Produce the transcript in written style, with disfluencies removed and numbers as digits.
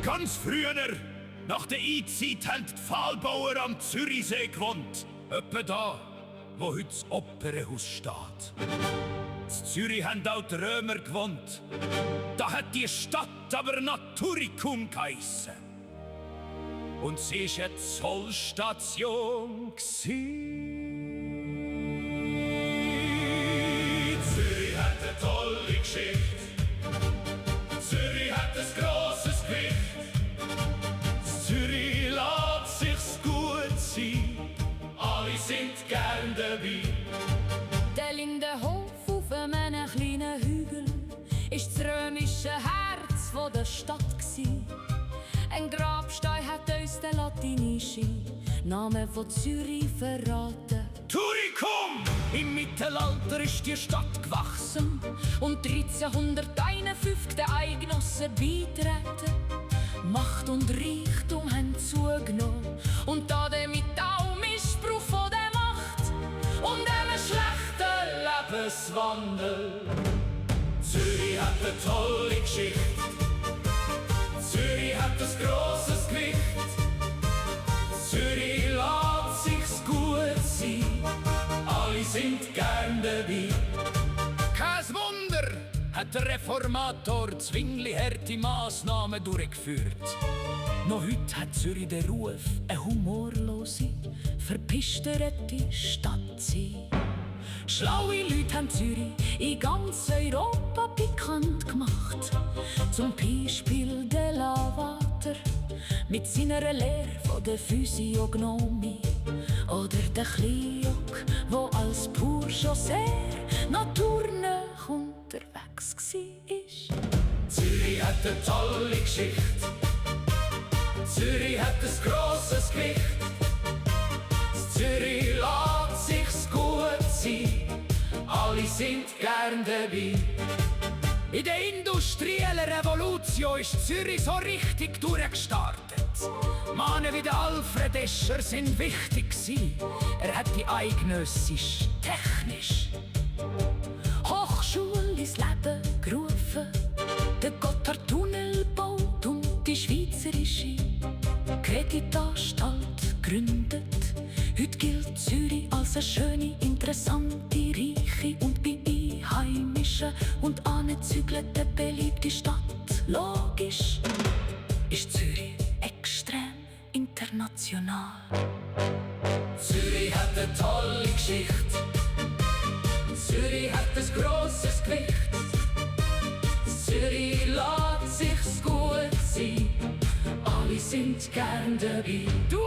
Ganz früher, nach der Einzeit, haben die Pfahlbauer am Zürichsee gewohnt. Etwa da, wo heute das Opernhaus steht. In Zürich haben auch die Römer gewohnt. Da hat die Stadt aber Naturicum geheissen. Und sie war eine Zollstation. Zürich hat eine tolle Geschichte. Zürich hat ein grosses Gewicht. Zürich lässt sich's gut sein. Alle sind gern dabei. Der Lindenhof auf einem kleinen Hügel ist das römische Herz von der Stadt gsi. Ein Grabstein hat uns den latinischen Namen von Zürich verraten. Turicum! Im Mittelalter ist die Stadt gewachsen und 1351 der Eidgenossen beitreten. Macht und Reichtum haben zugenommen und damit auch Missbrauch von der Macht und einem schlechten Lebenswandel. Zürich hat eine tolle Geschichte. Zürich hat ein grosses Gewicht. Zürich lässt sich's gut sein. Alle sind gern dabei. Kein Wunder, hat der Reformator Zwingli harte Massnahmen durchgeführt. Noch heute hat Zürich den Ruf, eine humorlose, verpisterte Stadt zu sein. Schlaue Leute haben Zürich in ganz Europa bekannt gemacht. Zum Beispiel der Lavater mit seiner Lehre von der Physiognomie. Oder der Kliok, wo als Pur sehr naturnah unterwegs war. Zürich hat eine tolle Geschichte. Zürich hat ein grosses Gewicht. Zürich lässt sich's gut sein. Alle sind gern dabei. In der industriellen Revolution ist Zürich so richtig durchgestartet. Männer wie der Alfred Escher sind wichtig gsi. Er hat die eidgenössisch, technisch Hochschule ins Leben gerufen, der Gotthardtunnel baut und die schweizerische Kreditanstalt gegründet. Heute gilt Zürich als eine schöne, interessante, reiche und bei Einheimischen und Angezügelten beliebte Stadt. Logisch ist Zürich extrem international. Zürich hat eine tolle Geschichte. Zürich hat ein grosses Gewicht. Zürich lässt sich's gut sein. Alle sind gern dabei. Du